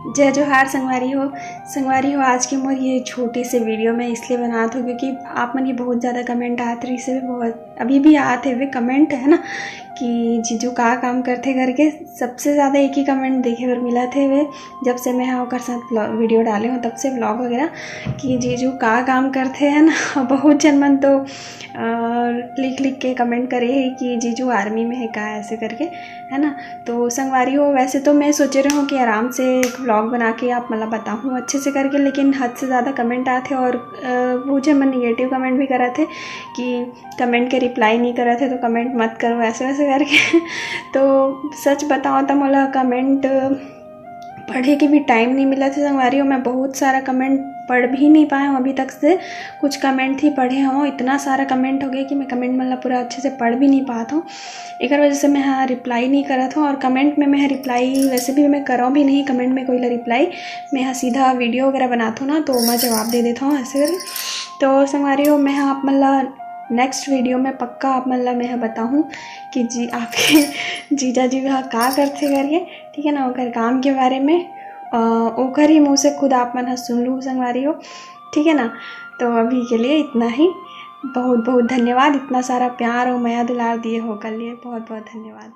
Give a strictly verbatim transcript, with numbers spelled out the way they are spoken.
जय जोहार संगवारी हो। संगवारी हो, आज के मोर ये छोटे से वीडियो मैं इसलिए बनात हूँ क्योंकि आप मन के बहुत ज़्यादा कमेंट आत रहिस हे, बहुत, अभी भी आत हवे कमेंट, है ना, कि जीजू का काम करथे करके। सबसे ज़्यादा एक ही कमेंट देखे बर मिलत हवे, जब से मैं हा ओकर साथ वीडियो डाले हूँ तब से, व्लॉग वगैरह, कि जीजू का काम करथे, है ना। बहुत झन मन तो लिख लिख के कमेंट करे हे कि जीजू आर्मी में है का, ऐसे करके, है ना। तो संगवारी हो, वैसे तो मैं सोचे रहे हूँ कि आराम से एक व्लॉग बना के आप मन ला बताहूँ अच्छे से करके, लेकिन हद से ज़्यादा कमेंट आत हे और बहुत झन मन निगेटिव कमेंट भी करत हे कि कमेंट के रिप्लाई नहीं करत हे तो कमेंट मत करो, ऐसे वैसे करके। तो सच बताओ तो मोला कमेंट पढ़े के भी टाइम नहीं मिलत हे संगवारी हो। मैं बहुत सारा कमेंट पढ़ भी नहीं पाए हूँ अभी तक से। कुछ कमेंट ही पढ़े हूँ, इतना सारा कमेंट हो गया कि मैं कमेंट मन ला पूरा अच्छे से पढ़ भी नहीं पात हूँ। एकर वजह से मैं हा रिप्लाई नहीं करत हूँ और कमेंट में मैं रिप्लाई वैसे भी मैं करौं भी नहीं, कमेंट में कोई ला रिप्लाई। मैं हा सीधा वीडियो वगैरह बनात हूँ ना, तो मैं जवाब दे देत हूँ ऐसे करके। तो संगवारी हो, मैं हा आप मन ला नेक्स्ट वीडियो में पक्का आप मन ला मैं हा बताहूँ कि जी, आपके जीजा जी हा का करथे करके, ठीक है ना, ओकर काम के बारे में, ओकर ही मुँह से खुद आप मन हा सुन लू संगवारी हो, ठीक है ना। तो अभी के लिए इतना ही। बहुत बहुत धन्यवाद, इतना सारा प्यार और मया दुलार दिए हो ओकर लिए, बहुत बहुत धन्यवाद।